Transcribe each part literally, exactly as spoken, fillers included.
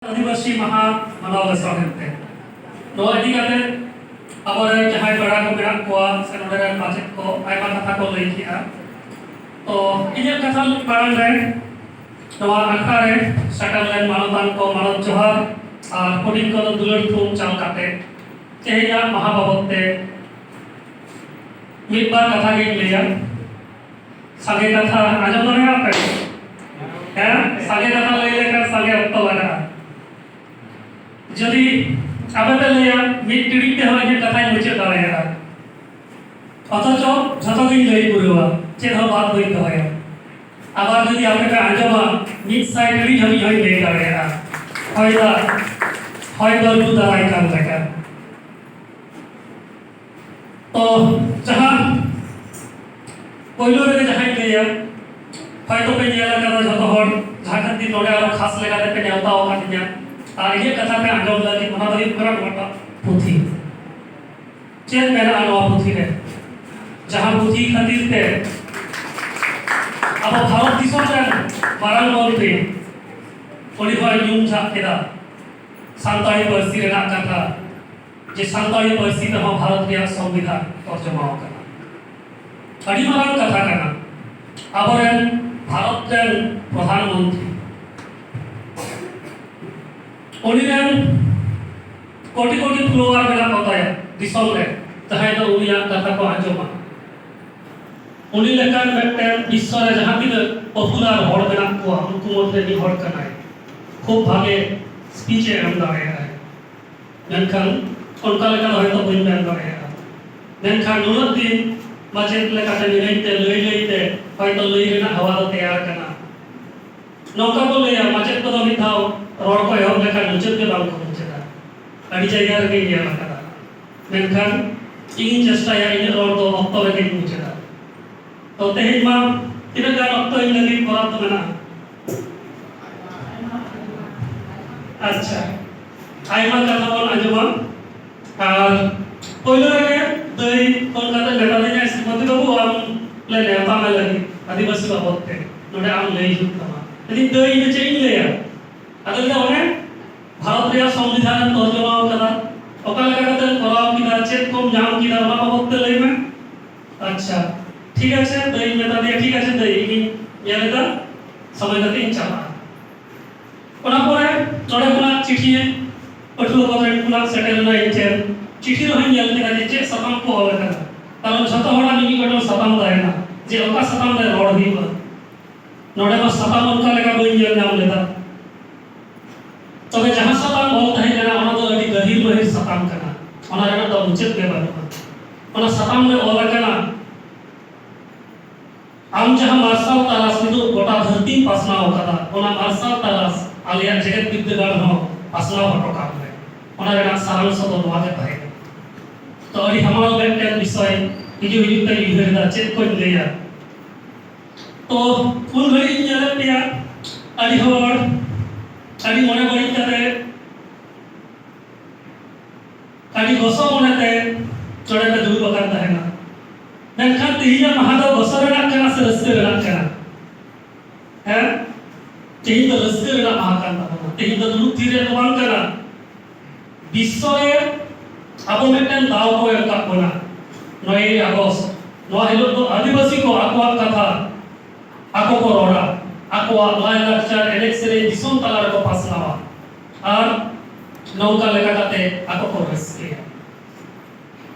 ᱟᱹᱫᱤᱵᱟᱹᱥᱤ ᱢᱟᱦᱟ ᱢᱟᱱᱟᱣ ᱞᱮᱥᱟᱲᱦᱮᱫ ᱛᱮ ᱱᱚᱣᱟ ᱤᱫᱤ ᱠᱟᱛᱮ ᱟᱵᱚᱨᱮᱱ ᱡᱟᱦᱟᱸᱭ ᱯᱮᱲᱟ ᱠᱚ ᱢᱮᱱᱟᱜ ᱠᱚᱣᱟ ᱥᱮ ᱱᱚᱰᱮ ᱨᱮᱱ ᱢᱟᱪᱮᱫ ᱠᱚ ᱟᱭᱢᱟ ᱠᱟᱛᱷᱟ ᱠᱚ ᱞᱟᱹᱭ ᱠᱮᱜᱼᱟ᱾ ᱛᱚ ᱤᱧᱟᱹᱜ ᱠᱟᱛᱷᱟ ᱢᱟᱲᱟᱝ ᱨᱮ ᱱᱚᱣᱟ ᱟᱠᱷᱲᱟ ᱨᱮ ᱥᱮᱴᱮᱨ ᱞᱮᱱ ᱢᱟᱱᱚᱛᱟᱱ ᱠᱚ ᱢᱟᱱᱚᱛ ᱡᱚᱦᱟᱨ ᱟᱨ ᱦᱩᱰᱤᱧ ᱠᱚᱫᱚ ᱫᱩᱞᱟᱹᱲ ᱛᱷᱩᱢ ᱪᱟᱞ ᱠᱟᱛᱮ ᱛᱮᱦᱮᱧᱟᱜ ᱢᱟᱦᱟ ᱵᱟᱵᱚᱫ ᱛᱮ ᱢᱤᱫ ᱵᱟᱨ ᱠᱟᱛᱷᱟ ᱜᱤᱧ ᱞᱟᱹᱭᱟ᱾ ᱥᱟᱸᱜᱮ ᱠᱟᱛᱷᱟ ᱟᱸᱡᱚᱢ ᱫᱟᱲᱮᱭᱟᱜᱼᱟ ᱯᱮ? ᱦᱮᱸ, ᱥᱟᱸᱜᱮ ᱠᱟᱛᱷᱟ ᱞᱟᱹᱭ ᱞᱮᱠᱷᱟᱱ ᱥᱟᱸᱜᱮ ᱚᱠᱛᱚ ᱞᱟᱜᱟᱜᱼᱟ᱾ ᱡᱩᱫᱤ ᱟᱯᱮ ᱯᱮ ᱞᱟᱹᱭᱟ ᱢᱤᱫ ᱴᱤᱲᱤᱡ ᱛᱮᱦᱚᱸ ᱤᱧᱟᱹᱜ ᱠᱟᱛᱷᱟᱧ ᱢᱩᱪᱟᱹᱫ ᱫᱟᱲᱮᱭᱟᱜᱼᱟ, ᱚᱛᱷᱚᱪᱚ ᱡᱷᱚᱛᱚ ᱜᱤᱧ ᱞᱟᱹᱭ ᱯᱩᱨᱟᱹᱣᱟ, ᱪᱮᱫ ᱦᱚᱸ ᱵᱟᱫ ᱵᱟᱹᱧ ᱫᱚᱦᱚᱭᱟ᱾ ᱟᱵᱟᱨ ᱡᱩᱫᱤ ᱟᱯᱮ ᱯᱮ ᱟᱸᱡᱚᱢᱟ, ᱢᱤᱫ ᱥᱟᱭ ᱴᱤᱲᱤᱡ ᱦᱟᱹᱵᱤᱡ ᱦᱚᱸᱧ ᱞᱟᱹᱭ ᱫᱟᱲᱮᱭᱟᱜᱼᱟ᱾ ᱦᱚᱭ ᱫᱟᱜ, ᱦᱚᱭ ᱫᱚ ᱞᱩ ᱫᱟᱨᱟᱭ ᱠᱟᱱ ᱞᱮᱠᱟ᱾ ᱛᱚ ᱡᱟᱦᱟᱸ ᱯᱳᱭᱞᱳ ᱨᱮᱜᱮ ᱡᱟᱦᱟᱸᱧ ᱞᱟᱹᱭᱟ, ᱦᱚᱭᱛᱳ ᱯᱮ ᱧᱮᱞ ᱟᱠᱟᱫᱟ ᱡᱷᱚᱛᱚ ᱦᱚᱲ, ᱡᱟᱦᱟᱸ ᱠᱷᱟᱹᱛᱤᱨ ᱱᱚᱰᱮ ᱟᱨᱚ ᱠᱷᱟᱥ ᱞᱮᱠᱟᱛᱮ ᱯᱮ ᱱᱮᱣᱛᱟ ᱟᱠᱟᱫᱤᱧᱟ ᱟᱨ ᱤᱧᱟᱹᱜ ᱠᱟᱛᱷᱟ ᱯᱮ ᱟᱸᱡᱚᱢ ᱞᱟᱹᱜᱤᱫ, ᱚᱱᱟ ᱫᱚ ᱦᱩᱭᱩᱜ ᱠᱟᱱᱟ ᱱᱚᱣᱟᱴᱟᱜ ᱯᱩᱛᱷᱤ᱾ ᱪᱮᱫ ᱢᱮᱱᱟᱜᱼᱟ ᱱᱚᱣᱟ ᱯᱩᱛᱷᱤ ᱨᱮ? ᱡᱟᱦᱟᱸ ᱯᱩᱛᱷᱤ ᱠᱷᱟᱹᱛᱤᱨ ᱛᱮ ᱟᱵᱚ ᱵᱷᱟᱨᱚᱛ ᱫᱤᱥᱚᱢ ᱨᱮᱱ ᱢᱟᱨᱟᱝ ᱢᱚᱱᱛᱨᱤ ᱩᱱᱤ ᱦᱚᱸᱭ ᱧᱩᱢ ᱡᱷᱟᱜ ᱠᱮᱫᱟ ᱥᱟᱱᱛᱟᱲᱤ ᱯᱟᱹᱨᱥᱤ ᱨᱮᱱᱟᱜ ᱠᱟᱛᱷᱟ, ᱡᱮ ᱥᱟᱱᱛᱟᱲᱤ ᱯᱟᱹᱨᱥᱤ ᱛᱮᱦᱚᱸ ᱵᱷᱟᱨᱚᱛ ᱨᱮᱭᱟᱜ ᱥᱚᱝᱵᱤᱫᱷᱟᱱ ᱛᱚᱨᱡᱚᱢᱟ ᱟᱠᱟᱱᱟ᱾ ᱟᱹᱰᱤ ᱢᱟᱨᱟᱝ ᱠᱟᱛᱷᱟ ᱠᱟᱱᱟ᱾ ᱟᱵᱚᱨᱮᱱ ᱵᱷᱟᱨᱚᱛ ᱨᱮᱱ ᱯᱨᱚᱫᱷᱟᱱ ᱢᱚᱱᱛᱨᱤ, ᱩᱱᱤ ᱨᱮᱱ ᱠᱳᱴᱤ ᱠᱳᱴᱤ ᱯᱷᱚᱞᱳᱣᱟᱨ ᱢᱮᱱᱟᱜ ᱠᱚ ᱛᱟᱭᱟ ᱫᱤᱥᱚᱢ ᱨᱮ, ᱡᱟᱦᱟᱸᱭ ᱫᱚ ᱩᱱᱤᱭᱟᱜ ᱠᱟᱛᱷᱟ ᱠᱚ ᱟᱸᱡᱚᱢᱟ᱾ ᱩᱱᱤ ᱞᱮᱠᱟᱱ ᱢᱤᱫᱴᱮᱱ ᱵᱤᱥᱥᱚ ᱨᱮ ᱡᱟᱦᱟᱸ ᱛᱤᱱᱟᱹᱜ ᱯᱚᱯᱩᱞᱟᱨ ᱦᱚᱲ ᱢᱮᱱᱟᱜ ᱠᱚᱣᱟ, ᱩᱱᱠᱩ ᱢᱚᱫᱽᱫᱷᱮ ᱢᱤᱫ ᱦᱚᱲ ᱠᱟᱱᱟᱭ᱾ ᱠᱷᱩᱵ ᱵᱷᱟᱜᱮ ᱥᱯᱤᱪ ᱮ ᱮᱢ ᱫᱟᱲᱮᱭᱟᱜᱼᱟᱭ, ᱢᱮᱱᱠᱷᱟᱱ ᱚᱱᱠᱟ ᱞᱮᱠᱟ ᱫᱚ ᱦᱚᱭᱛᱳ ᱵᱟᱹᱧ ᱢᱮᱱ ᱫᱟᱲᱮᱭᱟᱜᱼᱟ᱾ ᱢᱮᱱᱠᱷᱟᱱ ᱱᱩᱱᱟᱹᱜ ᱫᱤᱱ ᱢᱟᱪᱮᱫ ᱞᱮᱠᱟᱛᱮ ᱢᱤᱱᱟᱹᱧ ᱛᱮ, ᱞᱟᱹᱭ ᱞᱟᱹᱭ ᱛᱮ ᱦᱚᱭᱛᱳ ᱞᱟᱹᱭ ᱨᱮᱱᱟᱜ ᱦᱟᱣᱟ ᱫᱚ ᱛᱮᱭᱟᱨ ᱠᱟᱱᱟ᱾ ᱱᱚᱝᱠᱟ ᱠᱚ ᱞᱟᱹᱭᱟ, ᱢᱟᱪᱮᱫ ᱠᱚᱫᱚ ᱢᱤᱫ ᱫᱷᱟᱣ ᱨᱚᱲ ᱠᱚ ᱮᱦᱚᱵ ᱞᱮᱠᱷᱟᱱ ᱢᱩᱪᱟᱹᱫ ᱜᱮ ᱵᱟᱝ ᱠᱚ ᱢᱩᱪᱟᱹᱫᱟ᱾ ᱟᱹᱰᱤ ᱡᱟᱭᱜᱟ ᱨᱮᱜᱮᱧ ᱧᱮᱞ ᱟᱠᱟᱫᱟ᱾ ᱢᱮᱱᱠᱷᱟᱱ ᱤᱧᱤᱧ ᱪᱮᱥᱴᱟᱭᱟ ᱤᱧᱟᱹᱜ ᱨᱚᱲ ᱫᱚ ᱚᱠᱛᱚ ᱨᱮᱜᱮᱧ ᱢᱩᱪᱟᱹᱫᱟ᱾ ᱛᱚ ᱛᱮᱦᱮᱧ ᱢᱟ ᱛᱤᱱᱟᱹᱜ ᱜᱟᱱ ᱚᱠᱛᱚ ᱤᱧ ᱞᱟᱹᱜᱤᱫ ᱵᱚᱨᱟᱫ ᱢᱮᱱᱟᱜᱼᱟ? ᱟᱪᱪᱷᱟ, ᱟᱭᱢᱟ ᱠᱟᱛᱷᱟ ᱵᱚᱱ ᱟᱸᱡᱚᱢᱟ᱾ ᱟᱨ ᱯᱳᱭᱞᱳ ᱨᱮᱜᱮ ᱫᱟᱹᱭ ᱯᱷᱳᱱ ᱠᱟᱛᱮ ᱢᱮᱛᱟᱫᱤᱧᱟᱭ, "ᱥᱨᱤᱯᱚᱛᱤ ᱵᱟᱹᱵᱩ, ᱟᱢ ᱞᱮ ᱱᱮᱣᱛᱟ ᱢᱮ ᱞᱟᱹᱜᱤᱫ ᱟᱹᱫᱤᱵᱟᱹᱥᱤ ᱵᱟᱵᱚᱫ ᱛᱮ, ᱱᱚᱰᱮ ᱟᱢ ᱞᱟᱹᱭ ᱦᱩᱭᱩᱜ ᱛᱟᱢᱟ᱾" ᱞᱟᱹᱭᱫᱟᱹᱧ, "ᱫᱟᱹᱭ, ᱤᱧ ᱫᱚ ᱪᱮᱫ ᱤᱧ ᱞᱟᱹᱭᱟ?" ᱟᱫᱚ ᱞᱟᱹᱭᱫᱟ, "ᱚᱱᱮ ᱨᱮᱭᱟᱜ ᱥᱚᱝᱵᱤᱫᱷᱟᱱ ᱮᱢ ᱛᱚᱨᱡᱚᱢᱟ ᱟᱠᱟᱫᱟ, ᱚᱠᱟ ᱞᱮᱠᱟ ᱠᱟᱛᱮᱢ ᱠᱚᱨᱟᱣ ᱠᱮᱫᱟ, ᱪᱮᱫ ᱠᱚᱢ ᱧᱟᱢ ᱠᱮᱫᱟ, ᱚᱱᱟ ᱵᱟᱵᱚᱫ ᱛᱮ ᱞᱟᱹᱭ ᱢᱮ᱾ ᱟᱪᱪᱷᱟ, ᱴᱷᱤᱠ ᱟᱪᱷᱮ, ᱫᱟᱹᱭᱤᱧ ᱢᱮᱛᱟ ᱫᱮᱭᱟ, ᱴᱷᱤᱠ ᱟᱪᱷᱮ ᱫᱟᱹᱭ, ᱤᱧᱤᱧ ᱧᱮᱞ ᱮᱫᱟ, ᱥᱚᱢᱚᱭ ᱠᱟᱛᱮ ᱤᱧ ᱪᱟᱞᱟᱜᱼᱟ᱾ ᱚᱱᱟ ᱯᱚᱨᱮ ᱱᱚᱰᱮ ᱠᱷᱚᱱᱟᱜ ᱪᱤᱴᱷᱤ ᱯᱟᱹᱴᱷᱩᱣᱟᱹ ᱠᱚ ᱴᱷᱮᱱ ᱠᱷᱚᱱᱟᱜ ᱥᱮᱴᱮᱨ ᱮᱱᱟ ᱤᱧ ᱴᱷᱮᱱ᱾ ᱪᱤᱴᱷᱤ ᱨᱮᱦᱚᱸᱧ ᱧᱮᱞ ᱠᱮᱫᱟ ᱡᱮ ᱪᱮᱫ ᱥᱟᱛᱟᱢ ᱠᱚ ᱚᱞ ᱟᱠᱟᱫᱟ, ᱠᱟᱨᱚᱱ ᱡᱷᱚᱛᱚ ᱦᱚᱲᱟᱜ ᱢᱤᱫ ᱜᱚᱴᱟᱝ ᱥᱟᱛᱟᱢ ᱛᱟᱦᱮᱱᱟ ᱡᱮ ᱚᱠᱟ ᱥᱟᱛᱟᱢ ᱨᱮ ᱨᱚᱲ ᱦᱩᱭᱩᱜᱼᱟ᱾ ᱱᱚᱰᱮ ᱢᱟ ᱥᱟᱛᱟᱢ ᱚᱱᱠᱟ ᱞᱮᱠᱟ ᱵᱟᱹᱧ ᱧᱮᱞ ᱧᱟᱢ ᱞᱮᱫᱟ᱾ ᱛᱚᱵᱮ ᱡᱟᱦᱟᱸ ᱥᱟᱛᱟᱢ ᱚᱞ ᱛᱟᱦᱮᱸ ᱠᱟᱱᱟ, ᱚᱱᱟ ᱫᱚ ᱟᱹᱰᱤ ᱜᱟᱹᱦᱤᱨ ᱢᱟᱹᱦᱤᱨ ᱥᱟᱛᱟᱢ ᱠᱟᱱᱟ, ᱚᱱᱟ ᱨᱮᱱᱟᱜ ᱫᱚ ᱢᱩᱪᱟᱹᱫ ᱜᱮ ᱵᱟᱹᱱᱩᱜᱼᱟ᱾ ᱚᱱᱟ ᱥᱟᱛᱟᱢ ᱨᱮ ᱚᱞ ᱟᱠᱟᱱᱟ, ᱟᱢ ᱡᱟᱦᱟᱸ ᱢᱟᱨᱥᱟᱞ ᱛᱟᱨᱟᱥ ᱱᱤᱛᱚᱜ ᱜᱚᱴᱟ ᱫᱷᱟᱹᱨᱛᱤ ᱯᱟᱥᱱᱟᱣ ᱟᱠᱟᱫᱟ, ᱚᱱᱟ ᱢᱟᱨᱥᱟᱞ ᱛᱟᱨᱟᱥ ᱟᱞᱮᱭᱟᱜ ᱡᱮᱜᱮᱛ ᱵᱤᱨᱫᱟᱹᱜᱟᱲ ᱦᱚᱸ ᱯᱟᱥᱱᱟᱣ ᱦᱚᱴᱚ ᱠᱟᱜ ᱢᱮ᱾ ᱚᱱᱟ ᱨᱮᱱᱟᱜ ᱥᱟᱨᱟᱝᱥᱚ ᱫᱚ ᱱᱚᱣᱟ ᱜᱮ ᱛᱟᱦᱮᱸ ᱠᱟᱱᱟ᱾ ᱛᱚ ᱟᱹᱰᱤ ᱦᱟᱢᱟᱞ ᱢᱤᱫᱴᱮᱱ ᱵᱤᱥᱚᱭ ᱦᱤᱡᱩᱜ ᱦᱤᱡᱩᱜ ᱛᱮᱧ ᱩᱭᱦᱟᱹᱨ ᱮᱫᱟ, ᱪᱮᱫ ᱠᱚᱧ ᱞᱟᱹᱭᱟ᱾ ᱛᱚ ᱩᱱ ᱜᱷᱟᱹᱲᱤᱡ ᱤᱧ ᱧᱮᱞᱮᱫ ᱯᱮᱭᱟ, ᱟᱹᱰᱤ ᱦᱚᱲ ᱟᱹᱰᱤ ᱢᱚᱱᱮ ᱵᱟᱹᱲᱤᱡ ᱠᱟᱛᱮ, ᱟᱹᱰᱤ ᱜᱚᱥᱚ ᱢᱚᱱᱮᱛᱮ ᱱᱚᱰᱮ ᱯᱮ ᱫᱩᱲᱩᱵ ᱟᱠᱟᱱ ᱛᱟᱦᱮᱱᱟ᱾ ᱢᱮᱱᱠᱷᱟᱱ ᱛᱮᱦᱮᱧᱟᱜ ᱢᱟᱦᱟ ᱫᱚ ᱜᱚᱥᱚ ᱨᱮᱱᱟᱜ ᱠᱟᱱᱟ ᱥᱮ ᱨᱟᱹᱥᱠᱟᱹ ᱨᱮᱱᱟᱜ ᱠᱟᱱᱟ? ᱦᱮᱸ, ᱛᱮᱦᱮᱧ ᱫᱚ ᱨᱟᱹᱥᱠᱟᱹ ᱨᱮᱱᱟᱜ ᱢᱟᱦᱟ ᱠᱟᱱ ᱛᱟᱵᱚᱱᱟ᱾ ᱛᱮᱦᱮᱧ ᱫᱚ ᱫᱩᱲᱩᱵ ᱛᱷᱤᱨ ᱨᱮᱭᱟᱜ ᱫᱚ ᱵᱟᱝ ᱠᱟᱱᱟ᱾ ᱵᱤᱥᱥᱚ ᱨᱮ ᱟᱵᱚ ᱢᱤᱫᱴᱮᱱ ᱫᱟᱣ ᱠᱚ ᱮᱢ ᱟᱠᱟᱫ ᱵᱚᱱᱟ᱾ ᱱᱚᱭᱮᱭ ᱟᱜᱚᱥᱴ, ᱱᱚᱣᱟ ᱦᱤᱞᱳᱜ ᱫᱚ ᱟᱹᱫᱤᱵᱟᱹᱥᱤ ᱠᱚ ᱟᱠᱚᱣᱟᱜ ᱠᱟᱛᱷᱟ ᱟᱠᱚ ᱠᱚ ᱨᱚᱲᱟ, ᱟᱠᱚᱣᱟᱜ ᱞᱟᱭᱼᱞᱟᱠᱪᱟᱨ, ᱮᱱᱮᱡ ᱥᱮᱨᱮᱧ ᱫᱤᱥᱚᱢ ᱛᱟᱞᱟ ᱨᱮᱠᱚ ᱯᱟᱥᱱᱟᱣᱟ᱾ ᱟᱨ ᱱᱚᱝᱠᱟ ᱞᱮᱠᱟ ᱠᱟᱛᱮ ᱟᱠᱚ ᱠᱚ ᱨᱟᱹᱥᱠᱟᱹᱭᱟ᱾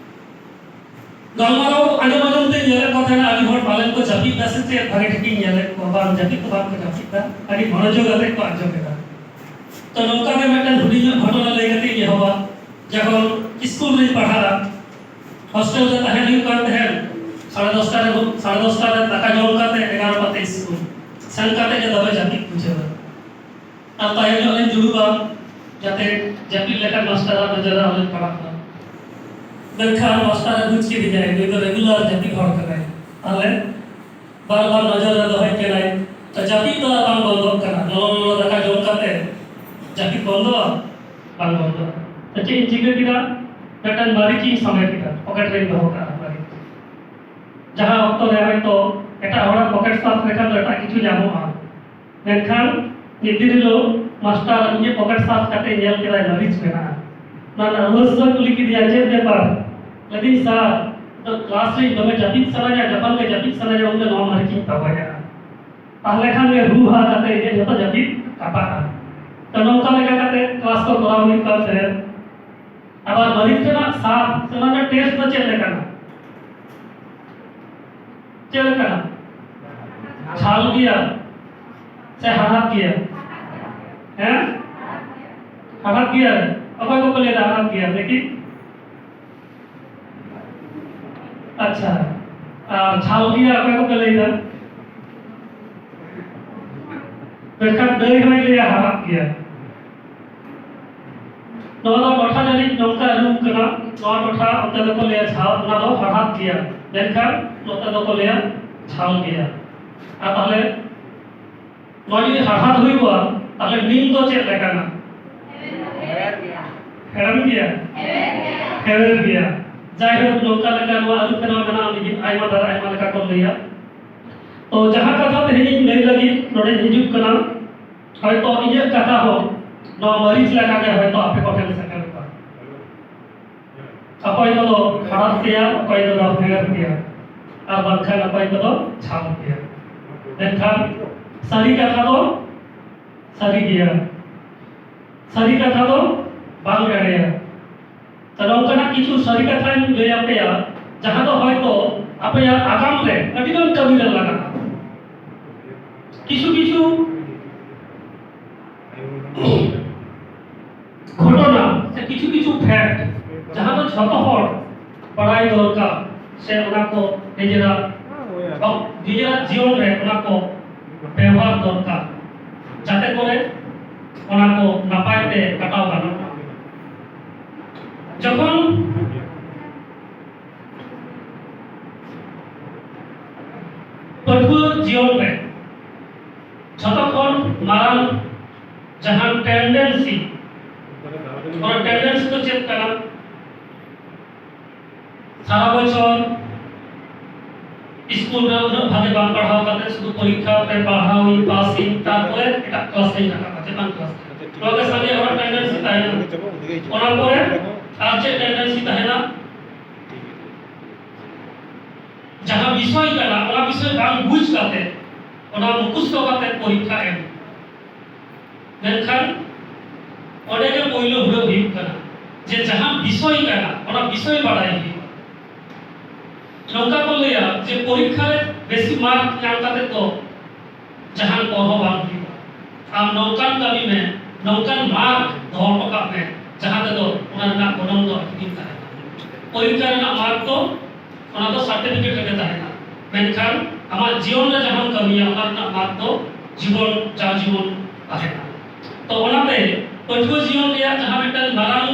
ᱜᱟᱞᱢᱟᱨᱟᱣ ᱟᱸᱡᱚᱢ ᱟᱸᱡᱚᱢ ᱛᱮ ᱧᱮᱞᱮᱫ ᱠᱚ ᱛᱟᱦᱮᱱᱟ, ᱟᱹᱰᱤ ᱦᱚᱲ ᱯᱟᱞᱮᱱ ᱠᱚ ᱡᱟᱹᱯᱤᱫ ᱫᱟ ᱥᱮ ᱪᱮᱫ, ᱵᱷᱟᱜᱮ ᱴᱷᱤᱠ ᱤᱧ ᱧᱮᱞᱮᱫ ᱠᱚᱣᱟ, ᱵᱟᱝ ᱡᱟᱹᱯᱤᱫ ᱫᱚ ᱵᱟᱝ ᱠᱚ ᱡᱟᱹᱯᱤᱫ ᱫᱟ, ᱟᱹᱰᱤ ᱢᱚᱱᱚᱡᱳᱜᱽ ᱟᱛᱮ ᱠᱚ ᱟᱸᱡᱚᱢ ᱮᱫᱟ᱾ ᱛᱚ ᱱᱚᱝᱠᱟ ᱜᱮ ᱢᱤᱫᱴᱮᱱ ᱦᱩᱰᱤᱧ ᱧᱚᱜ ᱜᱷᱚᱴᱚᱱᱟ ᱞᱟᱹᱭ ᱠᱟᱛᱮ ᱤᱧ ᱮᱦᱚᱵᱟ᱾ ᱡᱚᱠᱷᱚᱱ ᱥᱠᱩᱞ ᱨᱤᱧ ᱯᱟᱲᱦᱟᱜᱼᱟ, ᱦᱳᱥᱴᱮᱞ ᱨᱮ ᱛᱟᱦᱮᱸ ᱦᱩᱭᱩᱜ ᱠᱟᱱ ᱛᱟᱦᱮᱸᱫ᱾ ᱥᱟᱲᱮ ᱫᱚᱥᱴᱟ ᱨᱮ, ᱥᱟᱲᱮ ᱫᱚᱥᱴᱟ ᱨᱮ ᱫᱟᱠᱟ ᱡᱚᱢ ᱠᱟᱛᱮ ᱮᱜᱟᱨᱚᱴᱟ ᱛᱮ ᱥᱠᱩᱞ ᱥᱮᱱ ᱠᱟᱛᱮ ᱜᱮ ᱫᱚᱢᱮ ᱡᱟᱹᱯᱤᱫ ᱵᱩᱡᱷᱟᱹᱣᱟ᱾ ᱟᱨ ᱛᱟᱭᱚᱢ ᱧᱚᱜ ᱨᱤᱧ ᱫᱩᱲᱩᱵᱟ, ᱡᱟᱛᱮ ᱡᱟᱹᱯᱤᱫ ᱞᱮᱠᱷᱟᱱ ᱢᱟᱥᱴᱟᱨᱟᱜ ᱱᱚᱡᱚᱨ ᱨᱮ ᱟᱞᱚᱧ ᱯᱟᱲᱟᱜ ᱢᱟ᱾ ᱢᱮᱱᱠᱷᱟᱱ ᱢᱟᱥᱴᱟᱨᱮ ᱵᱩᱡᱽ ᱠᱮᱫᱤᱧᱟᱭ, ᱱᱩᱭ ᱫᱚ ᱨᱮᱜᱩᱞᱟᱨ ᱡᱟᱹᱯᱤᱫ ᱦᱚᱲ ᱠᱟᱱᱟᱭ᱾ ᱛᱟᱦᱞᱮ ᱵᱟᱨ ᱵᱟᱨ ᱱᱚᱡᱚᱨ ᱨᱮ ᱫᱚᱦᱚᱭ ᱠᱟᱱᱟᱭ᱾ ᱛᱚ ᱡᱟᱹᱯᱤᱫ ᱫᱚ ᱟᱨ ᱵᱟᱝ ᱵᱚᱱᱫᱚᱜ ᱠᱟᱱᱟ᱾ ᱞᱚᱞᱚ ᱞᱚᱞᱚ ᱫᱟᱠᱟ ᱡᱚᱢ ᱠᱟᱛᱮ ᱡᱟᱹᱯᱤᱫ ᱵᱚᱱᱫᱚᱜᱼᱟ? ᱵᱟᱝ ᱵᱚᱱᱫᱚᱜᱼᱟ᱾ ᱛᱚ ᱪᱮᱫ ᱤᱧ ᱪᱤᱠᱟᱹ ᱠᱮᱫᱟ? ᱢᱤᱫᱴᱟᱝ ᱢᱟᱹᱨᱤᱪ ᱤᱧ ᱥᱟᱢᱮ ᱠᱮᱫᱟ, ᱯᱚᱠᱮᱴ ᱨᱮᱧ ᱫᱚᱦᱚ ᱠᱟᱜᱼᱟ ᱢᱟᱹᱨᱤᱪ᱾ ᱡᱟᱦᱟᱸ ᱚᱠᱛᱚ ᱨᱮ ᱦᱚᱭᱛᱚ ᱮᱴᱟᱜ ᱦᱚᱲᱟᱜ ᱯᱚᱠᱮᱴ ᱥᱟᱯᱷ ᱞᱮᱠᱷᱟᱱ ᱫᱚ ᱮᱴᱟᱜ ᱠᱤᱪᱷᱩ ᱧᱟᱢᱚᱜᱼᱟ, ᱢᱮᱱᱠᱷᱟᱱ ᱢᱤᱫ ᱫᱤᱱ ᱦᱤᱞᱳᱜ ᱢᱟᱥᱴᱟᱨ ᱩᱱᱤ ᱯᱚᱠᱮᱴ ᱥᱟᱨᱪ ᱠᱟᱛᱮ ᱧᱮᱞ ᱠᱮᱫᱟᱭ ᱢᱟᱹᱨᱤᱪ ᱢᱮᱱᱟᱜᱼᱟ᱾ ᱚᱱᱟ ᱱᱟᱨᱵᱷᱟᱥ ᱫᱚ ᱠᱩᱞᱤ ᱠᱮᱫᱮᱭᱟ, "ᱪᱮᱫ ᱵᱮᱯᱟᱨ?" ᱞᱟᱹᱭᱫᱟᱹᱧ, "ᱥᱟᱨ, ᱫᱚ ᱠᱞᱟᱥ ᱨᱮ ᱫᱚᱢᱮ ᱡᱟᱹᱯᱤᱫ ᱥᱟᱱᱟᱧᱟ, ᱡᱚᱠᱷᱚᱱ ᱜᱮ ᱡᱟᱹᱯᱤᱫ ᱥᱟᱱᱟᱧᱟ ᱩᱱᱫᱚ ᱱᱚᱣᱟ ᱢᱟᱹᱨᱤᱪ ᱤᱧ ᱛᱟᱵᱟᱭᱟ᱾ ᱛᱟᱦᱞᱮ ᱠᱷᱟᱱ ᱜᱮ ᱦᱩ ᱦᱟ ᱠᱟᱛᱮ ᱤᱧᱟᱹᱜ ᱡᱚᱛᱚ ᱡᱟᱹᱯᱤᱫ ᱠᱟᱴᱟᱜᱼᱟ᱾" ᱛᱚ ᱱᱚᱝᱠᱟ ᱞᱮᱠᱟ ᱠᱟᱛᱮ ᱠᱞᱟᱥ ᱠᱚ ᱠᱚᱨᱟᱣ ᱦᱩᱭᱩᱜ ᱠᱟᱱ ᱛᱟᱦᱮᱸᱫ᱾ ᱟᱵᱟᱨ ᱢᱟᱹᱨᱤᱪ ᱨᱮᱱᱟᱜ ᱥᱟᱫ ᱥᱮ ᱚᱱᱟ ᱨᱮᱱᱟᱜ ᱴᱮᱥᱴ ᱫᱚ ᱪᱮᱫ ᱞᱮᱠᱟᱱᱟ? ᱪᱮᱫ ᱞᱮᱠᱟᱱᱟ? ᱡᱷᱟᱞ ᱜᱮᱭᱟ ᱥᱮ ᱦᱟᱲᱦᱟᱫ ᱜᱮᱭᱟ? ᱦᱮᱸ? ᱦᱟᱲᱦᱟᱫ ᱜᱮᱭᱟ᱾ ᱚᱠᱚᱭ ᱠᱚᱠᱚ ᱞᱟᱹᱭᱫᱟ ᱦᱟᱲᱦᱟᱫ ᱜᱮᱭᱟ? ᱫᱮᱠᱷᱤ᱾ ᱟᱪᱪᱷᱟ, ᱟᱨ ᱡᱷᱟᱞ ᱜᱮᱭᱟ ᱚᱠᱚᱭ ᱠᱚᱠᱚ ᱞᱟᱹᱭᱫᱟ? ᱢᱮᱱᱠᱷᱟᱱ ᱫᱟᱹᱭ ᱦᱚᱸᱭ ᱞᱟᱹᱭᱟ ᱦᱟᱲᱦᱟᱫ ᱜᱮᱭᱟ᱾ ᱱᱚᱣᱟ ᱫᱚ ᱴᱚᱴᱷᱟ ᱡᱟᱹᱱᱤᱡ ᱱᱚᱝᱠᱟ ᱟᱹᱨᱩ ᱠᱟᱱᱟ, ᱱᱚᱣᱟ ᱴᱚᱴᱷᱟ ᱚᱱᱛᱮ ᱫᱚᱠᱚ ᱞᱟᱹᱭᱟ ᱡᱷᱟᱞ, ᱚᱱᱟ ᱫᱚ ᱦᱟᱲᱦᱟᱫ ᱜᱮᱭᱟ, ᱢᱮᱱᱠᱷᱟᱱ ᱱᱚᱛᱮ ᱫᱚᱠᱚ ᱞᱟᱹᱭᱟ ᱡᱷᱟᱞ ᱜᱮᱭᱟ᱾ ᱟᱨ ᱛᱟᱦᱞᱮ ᱱᱚᱣᱟ ᱡᱩᱫᱤ ᱦᱟᱲᱦᱟᱫ ᱦᱩᱭᱩᱜᱼᱟ, ᱛᱟᱦᱞᱮ ᱱᱤᱢ ᱫᱚ ᱪᱮᱫ ᱞᱮᱠᱟᱱᱟ? ᱦᱮᱲᱮᱢ ᱜᱮᱭᱟ? ᱦᱮᱣᱮᱨ ᱜᱮᱭᱟ᱾ ᱡᱟᱭᱦᱳᱠ, ᱱᱚᱝᱠᱟ ᱞᱮᱠᱟ ᱱᱚᱣᱟ ᱟᱹᱨᱩ ᱯᱷᱮᱨᱟᱣ ᱢᱮᱱᱟᱜᱼᱟ, ᱢᱤᱫ ᱟᱭᱢᱟ ᱫᱷᱟᱨᱟ ᱟᱭᱢᱟ ᱞᱮᱠᱟ ᱠᱚ ᱞᱟᱹᱭᱟ᱾ ᱛᱚ ᱡᱟᱦᱟᱸ ᱠᱟᱛᱷᱟ ᱛᱮᱦᱮᱧ ᱤᱧ ᱞᱟᱹᱭ ᱞᱟᱹᱜᱤᱫ ᱱᱚᱰᱮᱧ ᱦᱤᱡᱩᱜ ᱠᱟᱱᱟ, ᱦᱚᱭᱛᱚ ᱤᱧᱟᱹᱜ ᱠᱟᱛᱷᱟ ᱦᱚᱸ ᱱᱚᱣᱟ ᱢᱟᱹᱨᱤᱪ ᱞᱮᱠᱟ ᱜᱮ ᱦᱚᱭᱛᱚ ᱟᱯᱮ ᱠᱚᱴᱷᱮᱱ ᱥᱮᱴᱮᱨᱚᱜᱼᱟ᱾ ᱚᱠᱚᱭ ᱠᱚᱫᱚ ᱦᱟᱲᱦᱟᱫ ᱜᱮᱭᱟ, ᱚᱠᱚᱭ ᱠᱚᱫᱚ ᱦᱮᱣᱮᱨ ᱜᱮᱭᱟ, ᱟᱨ ᱵᱟᱝᱠᱷᱟᱱ ᱚᱠᱚᱭ ᱠᱚᱫᱚ ᱡᱷᱟᱞ ᱜᱮᱭᱟ᱾ ᱢᱮᱱᱠᱷᱟᱱ ᱥᱟᱹᱨᱤ ᱠᱟᱛᱷᱟ ᱫᱚ ᱥᱟᱹᱨᱤ ᱜᱮᱭᱟ, ᱥᱟᱹᱨᱤ ᱠᱟᱛᱷᱟ ᱫᱚ ᱵᱟᱝ ᱮᱲᱮᱭᱟ᱾ ᱛᱟᱦᱞᱮ ᱚᱱᱠᱟᱱᱟᱜ ᱠᱤᱪᱷᱩ ᱥᱟᱹᱨᱤ ᱠᱟᱛᱷᱟᱧ ᱞᱟᱹᱭ ᱟᱯᱮᱭᱟ, ᱡᱟᱦᱟᱸ ᱫᱚ ᱦᱚᱭᱛᱚ ᱟᱯᱮᱭᱟᱜ ᱟᱜᱟᱢ ᱨᱮ ᱟᱹᱰᱤ ᱜᱟᱱ ᱠᱟᱹᱢᱤ ᱨᱮ ᱞᱟᱜᱟᱜᱼᱟ᱾ ᱠᱤᱪᱷᱩ ᱠᱤᱪᱷᱩ ᱜᱷᱚᱴᱚᱱᱟ ᱥᱮ ᱠᱤᱪᱷᱩ ᱠᱤᱪᱷᱩ ᱯᱷᱮᱠᱴ, ᱡᱟᱦᱟᱸ ᱫᱚ ᱡᱷᱚᱛᱚ ᱦᱚᱲ ᱵᱟᱲᱟᱭ ᱫᱚᱨᱠᱟᱨ ᱥᱮ ᱚᱱᱟ ᱠᱚ ᱱᱤᱡᱮᱨᱟᱜ, ᱱᱤᱡᱮᱨᱟᱜ ᱡᱤᱭᱚᱱ ᱨᱮ ᱚᱱᱟ ᱠᱚ ᱵᱮᱣᱦᱟᱨ ᱫᱚᱨᱠᱟᱨ, ᱡᱟᱛᱮ ᱠᱚᱨᱮ ᱚᱱᱟ ᱠᱚ ᱱᱟᱯᱟᱭ ᱛᱮ ᱠᱟᱴᱟᱣ ᱜᱟᱱᱚᱜᱼᱟ᱾ ᱡᱚᱠᱷᱚᱱ ᱯᱟᱹᱴᱷᱩᱣᱟᱹ ᱡᱤᱭᱚᱱ ᱨᱮ ᱡᱷᱚᱛᱚ ᱠᱷᱚᱱ ᱢᱟᱨᱟᱝ ᱡᱟᱦᱟᱸ ᱴᱮᱱᱰᱮᱱᱥᱤ, ᱚᱱᱟ ᱴᱮᱱᱰᱮᱱᱥᱤ ᱫᱚ ᱪᱮᱫ ᱠᱟᱱᱟ? ᱥᱟᱨᱟ ᱵᱚᱪᱷᱚᱨ ᱥᱠᱩᱞ ᱨᱮ ᱩᱱᱟᱹᱜ ᱵᱷᱟᱜᱮ ᱵᱟᱝ ᱯᱟᱲᱦᱟᱣ ᱠᱟᱛᱮ ᱥᱩᱫᱷᱩ ᱯᱚᱨᱤᱠᱠᱷᱟ ᱨᱮ ᱯᱟᱲᱦᱟᱣ ᱤᱧ ᱯᱟᱥ ᱤᱧ, ᱛᱟᱨᱯᱚᱨᱮ ᱮᱴᱟᱜ ᱠᱞᱟᱥ ᱨᱤᱧ ᱨᱟᱠᱟᱵᱼᱟ᱾ ᱱᱚᱣᱟ ᱜᱮ ᱥᱟᱸᱜᱮ ᱦᱚᱲᱟᱜ ᱴᱮᱱᱰᱮᱱᱥᱤ ᱛᱟᱦᱮᱱᱟ᱾ ᱚᱱᱟ ᱯᱚᱨᱮ ᱟᱨ ᱪᱮᱫ ᱴᱮᱱᱰᱮᱱᱥᱤ ᱛᱟᱦᱮᱱᱟ? ᱡᱟᱦᱟᱸ ᱵᱤᱥᱚᱭ ᱠᱟᱱᱟ, ᱚᱱᱟ ᱵᱤᱥᱚᱭ ᱵᱟᱝ ᱵᱩᱡᱽ ᱠᱟᱛᱮ, ᱚᱱᱟ ᱢᱩᱠᱷᱚᱥᱛᱚ ᱠᱟᱛᱮ ᱯᱚᱨᱤᱠᱠᱷᱟ ᱮᱢ᱾ ᱢᱮᱱᱠᱷᱟᱱ ᱚᱸᱰᱮ ᱜᱮ ᱯᱳᱭᱞᱳ ᱦᱩᱲᱟᱹᱜ ᱦᱩᱭᱩᱜ ᱠᱟᱱᱟ, ᱡᱮ ᱡᱟᱦᱟᱸ ᱵᱤᱥᱚᱭ ᱠᱟᱱᱟ, ᱚᱱᱟ ᱵᱤᱥᱚᱭ ᱵᱟᱲᱟᱭ ᱦᱩᱭᱩᱜᱼᱟ᱾ ᱱᱚᱝᱠᱟ ᱠᱚ ᱞᱟᱹᱭᱟ ᱡᱮ ᱯᱚᱨᱤᱠᱠᱷᱟ ᱨᱮ ᱵᱮᱥᱤ ᱢᱟᱨᱠ ᱧᱟᱢ ᱠᱟᱛᱮ ᱫᱚ ᱡᱟᱦᱟᱱ ᱠᱚ ᱦᱚᱸ ᱵᱟᱝ ᱦᱩᱭᱩᱜᱼᱟ᱾ ᱟᱢ ᱱᱚᱝᱠᱟᱱ ᱠᱟᱹᱢᱤ ᱢᱮ, ᱱᱚᱝᱠᱟᱱ ᱢᱟᱨᱠ ᱫᱚᱦᱚ ᱦᱚᱴᱚ ᱠᱟᱜ ᱢᱮ, ᱡᱟᱦᱟᱸ ᱛᱮᱫᱚ ᱚᱱᱟ ᱨᱮᱱᱟᱜ ᱜᱚᱱᱚᱝ ᱫᱚ ᱟᱹᱰᱤ ᱫᱤᱱ ᱛᱟᱦᱮᱱᱟ᱾ ᱯᱚᱨᱤᱠᱠᱷᱟ ᱨᱮᱱᱟᱜ ᱢᱟᱨᱠ ᱫᱚ ᱚᱱᱟ ᱫᱚ ᱥᱟᱨᱴᱤᱯᱷᱤᱠᱮᱴ ᱨᱮᱜᱮ ᱛᱟᱦᱮᱱᱟ, ᱢᱮᱱᱠᱷᱟᱱ ᱟᱢᱟᱜ ᱡᱤᱭᱚᱱ ᱨᱮ ᱡᱟᱦᱟᱸᱢ ᱠᱟᱹᱢᱤᱭᱟ, ᱚᱱᱟ ᱨᱮᱱᱟᱜ ᱢᱟᱨᱠ ᱫᱚ ᱡᱤᱵᱚᱱ, ᱡᱟ ᱡᱤᱵᱚᱱ ᱛᱟᱦᱮᱱᱟ᱾ ᱛᱚ ᱚᱱᱟᱛᱮ ᱯᱟᱹᱴᱷᱩᱣᱟᱹ ᱡᱤᱭᱚᱱ ᱨᱮᱭᱟᱜ ᱡᱟᱦᱟᱸ ᱢᱤᱫᱴᱟᱝ ᱢᱟᱨᱟᱝ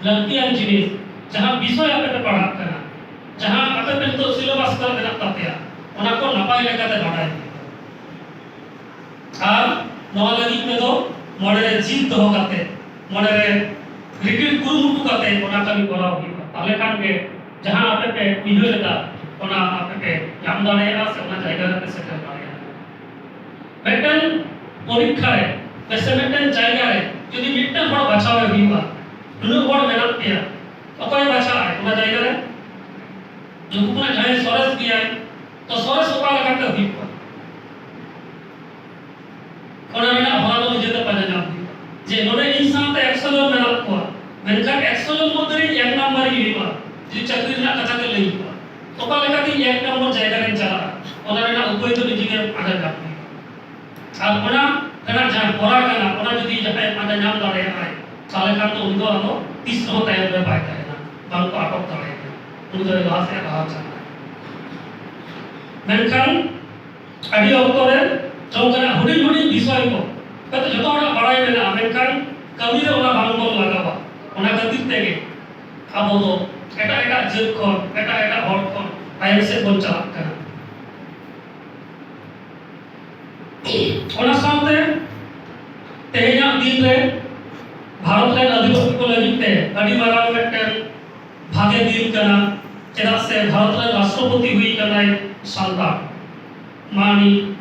ᱞᱟᱹᱠᱛᱤᱭᱟᱱ ᱡᱤᱱᱤᱥ, ᱡᱟᱦᱟᱸ ᱵᱤᱥᱚᱭ ᱟᱯᱮ ᱯᱮ ᱯᱟᱲᱦᱟᱜ ᱠᱟᱱᱟ, ᱡᱟᱦᱟᱸ ᱟᱯᱮ ᱯᱮ ᱱᱤᱛᱚᱜ ᱥᱤᱞᱮᱵᱟᱥ ᱠᱚᱨᱮ ᱢᱮᱱᱟᱜ ᱛᱟᱯᱮᱭᱟ, ᱚᱱᱟ ᱠᱚ ᱱᱟᱯᱟᱭ ᱞᱮᱠᱟᱛᱮ ᱵᱟᱰᱟᱭ ᱯᱮ᱾ ᱟᱨ ᱱᱚᱣᱟ ᱞᱟᱹᱜᱤᱫ ᱛᱮᱫᱚ ᱢᱚᱱᱮ ᱨᱮ ᱡᱤᱫ ᱫᱚᱦᱚ ᱠᱟᱛᱮ, ᱢᱚᱱᱮ ᱨᱮ ᱨᱤᱠᱤᱲ ᱠᱩᱨᱩᱢᱩᱴᱩ ᱠᱟᱛᱮ ᱚᱱᱟ ᱠᱟᱹᱢᱤ ᱠᱚᱨᱟᱣ ᱦᱩᱭᱩᱜᱼᱟ᱾ ᱛᱟᱦᱞᱮ ᱠᱷᱟᱱ ᱜᱮ ᱡᱟᱦᱟᱸ ᱟᱯᱮ ᱯᱮ ᱩᱭᱦᱟᱹᱨ ᱮᱫᱟ, ᱚᱱᱟ ᱟᱯᱮ ᱯᱮ ᱧᱟᱢ ᱫᱟᱲᱮᱭᱟᱜᱼᱟ ᱥᱮ ᱚᱱᱟ ᱡᱟᱭᱜᱟ ᱨᱮᱯᱮ ᱥᱮᱴᱮᱨ ᱫᱟᱲᱮᱭᱟᱜᱼᱟ᱾ ᱢᱤᱫᱴᱟᱝ ᱯᱚᱨᱤᱠᱠᱷᱟ ᱨᱮ ᱥᱮ ᱢᱤᱫᱴᱟᱝ ᱡᱟᱭᱜᱟ ᱨᱮ ᱡᱩᱫᱤ ᱢᱤᱫᱴᱟᱝ ᱦᱚᱲ ᱵᱟᱪᱷᱟᱣ ᱮ ᱦᱩᱭᱩᱜᱼᱟ, ᱱᱩᱱᱟᱹᱜ ᱦᱚᱲ ᱢᱮᱱᱟᱜ ᱯᱮᱭᱟ, ᱚᱠᱚᱭ ᱵᱟᱪᱷᱟᱜ ᱟᱭ ᱚᱱᱟ ᱡᱟᱭᱜᱟ ᱨᱮ? ᱱᱩᱠᱩ ᱠᱷᱚᱱᱟᱜ ᱡᱟᱦᱟᱸᱭ ᱥᱚᱨᱮᱥ ᱜᱮᱭᱟᱭ, ᱛᱚ ᱥᱚᱨᱮᱥ ᱚᱠᱟ ᱞᱮᱠᱟᱛᱮ ᱦᱩᱭᱩᱜᱼᱟ? ᱚᱱᱟ ᱨᱮᱱᱟᱜ ᱦᱚᱨᱟ ᱫᱚ ᱱᱤᱡᱮᱛᱮ ᱯᱟᱸᱡᱟ ᱧᱟᱢ ᱦᱩᱭᱩᱜᱼᱟ᱾ ᱡᱮ ᱱᱚᱰᱮ ᱤᱧ ᱥᱟᱶᱛᱮ ᱮᱠᱥᱚ ᱡᱚᱱ ᱢᱮᱱᱟᱜ ᱠᱚᱣᱟ, ᱢᱮᱱᱠᱷᱟᱱ ᱮᱠᱥᱚ ᱡᱚᱱ ᱢᱚᱫᱽᱫᱷᱮ ᱨᱮ ᱤᱧ ᱮᱠ ᱱᱟᱢᱵᱟᱨ ᱤᱧ ᱦᱩᱭᱩᱜᱼᱟ, ᱡᱩᱫᱤ ᱪᱟᱹᱠᱨᱤ ᱨᱮᱱᱟᱜ ᱠᱟᱛᱷᱟ ᱜᱮ ᱞᱟᱹᱭ ᱦᱩᱭᱩᱜᱼᱟ, ᱚᱠᱟ ᱞᱮᱠᱟᱛᱮ ᱤᱧ ᱮᱠ ᱱᱟᱢᱵᱟᱨ ᱡᱟᱭᱜᱟ ᱨᱮᱧ ᱪᱟᱞᱟᱜᱼᱟ, ᱚᱱᱟ ᱨᱮᱱᱟᱜ ᱩᱯᱟᱹᱭ ᱫᱚ ᱱᱤᱡᱮ ᱜᱮ ᱯᱟᱸᱡᱟ ᱧᱟᱢ ᱦᱩᱭᱩᱜᱼᱟ᱾ ᱟᱨ ᱚᱱᱟ ᱨᱮᱱᱟᱜ ᱡᱟᱦᱟᱸ ᱦᱚᱨᱟ ᱠᱟᱱᱟ, ᱚᱱᱟ ᱡᱩᱫᱤ ᱡᱟᱦᱟᱸᱭ ᱯᱟᱸᱡᱟ ᱧᱟᱢ ᱫᱟᱲᱮᱭᱟᱜᱼᱟᱭ, ᱛᱟᱦᱚᱞᱮ ᱠᱷᱟᱱ ᱫᱚ ᱩᱱᱤ ᱫᱚ ᱟᱫᱚ ᱛᱤᱥ ᱨᱮᱦᱚᱸ ᱛᱟᱭᱚᱢ ᱨᱮ ᱵᱟᱭ ᱛᱟᱦᱮᱱᱟ, ᱵᱟᱝ ᱠᱚ ᱟᱴᱚᱠ ᱫᱟᱲᱮᱭᱟᱜᱼᱟ, ᱩᱱᱤ ᱫᱚ ᱞᱟᱦᱟ ᱥᱮᱫ ᱞᱟᱦᱟ ᱪᱟᱞᱟᱜᱼᱟ᱾ ᱢᱮᱱᱠᱷᱟᱱ ᱟᱹᱰᱤ ᱚᱠᱛᱚ ᱨᱮ ᱱᱚᱝᱠᱟᱱᱟᱜ ᱦᱩᱰᱤᱧ ᱦᱩᱰᱤᱧ ᱵᱤᱥᱚᱭ ᱠᱚ ᱦᱚᱭᱛᱚ ᱡᱚᱛᱚ ᱦᱚᱲᱟᱜ ᱵᱟᱲᱟᱭ ᱢᱮᱱᱟᱜᱼᱟ, ᱢᱮᱱᱠᱷᱟᱱ ᱠᱟᱹᱢᱤ ᱨᱮ ᱚᱱᱟ ᱵᱟᱝ ᱵᱚᱱ ᱞᱟᱜᱟᱣᱟ᱾ ᱚᱱᱟ ᱠᱷᱟᱹᱛᱤᱨ ᱛᱮᱜᱮ ᱟᱵᱚ ᱫᱚ ᱮᱴᱟᱜ ᱮᱴᱟᱜ ᱡᱟᱹᱛ ᱠᱷᱚᱱ, ᱮᱴᱟᱜ ᱮᱴᱟᱜ ᱦᱚᱲ ᱠᱷᱚᱱ ᱛᱟᱭᱚᱢ ᱥᱮᱫ ᱵᱚᱱ ᱪᱟᱞᱟᱜ ᱠᱟᱱᱟ᱾ ᱚᱱᱟ ᱥᱟᱶᱛᱮ ᱛᱮᱦᱮᱧᱟᱜ ᱫᱤᱱ ᱨᱮ ᱵᱷᱟᱨᱚᱛ ᱨᱮᱱ ᱟᱹᱫᱤᱵᱟᱹᱥᱤ ᱠᱚ ᱞᱟᱹᱜᱤᱫ ᱛᱮ ᱟᱹᱰᱤ ᱢᱟᱨᱟᱝ ᱢᱤᱫᱴᱮᱱ ᱵᱷᱟᱜᱮ ᱫᱤᱱ ᱠᱟᱱᱟ, ᱪᱮᱫᱟᱜ ᱥᱮ ᱵᱷᱟᱨᱚᱛ ᱨᱮᱱ ᱨᱟᱥᱴᱨᱚᱯᱚᱛᱤ ᱦᱩᱭ ᱠᱟᱱᱟᱭ ᱥᱟᱱᱛᱟᱲ, ᱢᱟᱱᱤ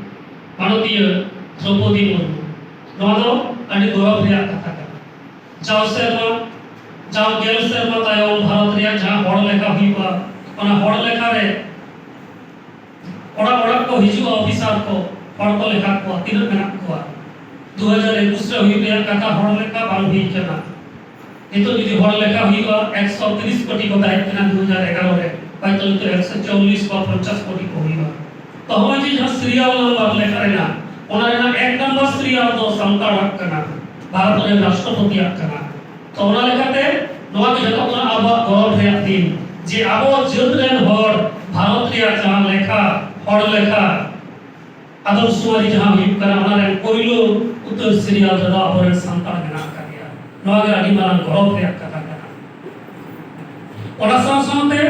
ᱢᱟᱱᱚᱛᱤᱭᱟᱹ ᱫᱨᱚᱯᱚᱫᱤ ᱢᱩᱨᱢᱩ᱾ ᱱᱚᱣᱟ ᱫᱚ ᱟᱹᱰᱤ ᱜᱚᱨᱚᱵᱽ ᱨᱮᱭᱟᱜ ᱠᱟᱛᱷᱟ ᱠᱟᱱᱟ᱾ ᱡᱟᱣ ᱥᱮᱨᱢᱟ, ᱡᱟᱣ ᱜᱮᱞ ᱥᱮᱨᱢᱟ ᱛᱟᱭᱚᱢ ᱵᱷᱟᱨᱚᱛ ᱨᱮᱭᱟᱜ ᱡᱟᱦᱟᱸ ᱦᱚᱲ ᱞᱮᱠᱷᱟ ᱦᱩᱭᱩᱜᱼᱟ, ᱚᱱᱟ ᱦᱚᱲ ᱞᱮᱠᱷᱟ ᱨᱮ ᱚᱲᱟᱜ ᱚᱲᱟᱜ ᱠᱚ ᱦᱤᱡᱩᱜᱼᱟ ᱚᱯᱷᱤᱥᱟᱨ ᱠᱚ, ᱦᱚᱲ ᱠᱚ ᱞᱮᱠᱷᱟ ᱠᱚᱣᱟ ᱛᱤᱱᱟᱹᱜ ᱢᱮᱱᱟᱜ ᱠᱚᱣᱟ᱾ ᱫᱩ ᱦᱟᱡᱟᱨ ᱮᱠᱩᱥ ᱨᱮ ᱦᱩᱭᱩᱜ ᱨᱮᱭᱟᱜ ᱠᱟᱛᱷᱟ ᱦᱚᱲ ᱞᱮᱠᱷᱟ ᱵᱟᱝ ᱦᱩᱭ ᱠᱟᱱᱟ᱾ ᱱᱤᱛᱚᱜ ᱡᱩᱫᱤ ᱦᱚᱲ ᱞᱮᱠᱷᱟ ᱦᱩᱭᱩᱜᱼᱟ, ᱮᱠᱥᱚ ᱛᱤᱨᱤᱥ ᱠᱳᱴᱤ ᱠᱚ ᱛᱟᱦᱮᱸ ᱠᱟᱱᱟ ᱫᱩ ᱦᱟᱡᱟᱨ ᱮᱜᱟᱨᱚ ᱨᱮ, ᱦᱚᱭᱛᱚ ᱱᱤᱛᱚᱜ ᱮᱠᱥᱚ ᱪᱚᱞᱞᱤᱥ ᱵᱟ ᱯᱚᱧᱪᱟᱥ ᱠᱳᱴᱤ ᱠᱚ ᱦᱩᱭᱩᱜᱼᱟ᱾ ᱛᱚ ᱦᱚᱸᱜᱼᱚᱭ ᱡᱮ ᱡᱟᱦᱟᱸ ᱥᱤᱨᱤᱭᱟᱞ ᱱᱟᱢᱵᱟᱨ ᱞᱮᱠᱷᱟ ᱨᱮᱱᱟᱜ, ᱚᱱᱟ ᱨᱮᱱᱟᱜ ᱮᱠ ᱱᱟᱢᱵᱟᱨ ᱥᱤᱨᱤᱭᱟᱞ ᱫᱚ ᱥᱟᱱᱛᱟᱲᱟᱜ ᱠᱟᱱᱟ, ᱵᱷᱟᱨᱚᱛ ᱨᱮᱱ ᱨᱟᱥᱴᱨᱚᱯᱚᱛᱤᱭᱟᱜ ᱠᱟᱱᱟ᱾ ᱛᱚ ᱚᱱᱟ ᱞᱮᱠᱟᱛᱮ ᱱᱚᱣᱟ ᱜᱮ ᱡᱚᱛᱚ ᱠᱷᱚᱱᱟᱜ ᱟᱵᱚᱣᱟᱜ ᱜᱚᱨᱚᱵᱽ ᱨᱮᱭᱟᱜ ᱫᱤᱱ, ᱡᱮ ᱟᱵᱚ ᱡᱟᱹᱛ ᱨᱮᱱ ᱦᱚᱲ ᱵᱷᱟᱨᱚᱛ ᱨᱮᱭᱟᱜ ᱡᱟᱦᱟᱸ ᱞᱮᱠᱷᱟ, ᱦᱚᱲ ᱞᱮᱠᱷᱟ, ᱟᱫᱚᱢ ᱥᱩᱢᱟᱹᱨᱤ ᱡᱟᱦᱟᱸ ᱦᱩᱭᱩᱜ ᱠᱟᱱᱟ, ᱚᱱᱟ ᱨᱮ ᱯᱳᱭᱞᱳ ᱩᱛᱟᱹᱨ ᱥᱤᱨᱤᱭᱟᱞ ᱨᱮᱫᱚ ᱟᱵᱚᱨᱮᱱ ᱥᱟᱱᱛᱟᱲ ᱢᱮᱱᱟᱜ ᱟᱠᱟᱫ ᱜᱮᱭᱟ᱾ ᱱᱚᱣᱟ ᱜᱮ ᱟᱹᱰᱤ ᱢᱟᱨᱟᱝ ᱜᱚᱨᱚᱵᱽ ᱨᱮᱭᱟᱜ ᱠᱟᱛᱷᱟ ᱠᱟᱱᱟ᱾ ᱚᱱᱟ ᱥᱟᱶ ᱥᱟᱶᱛᱮ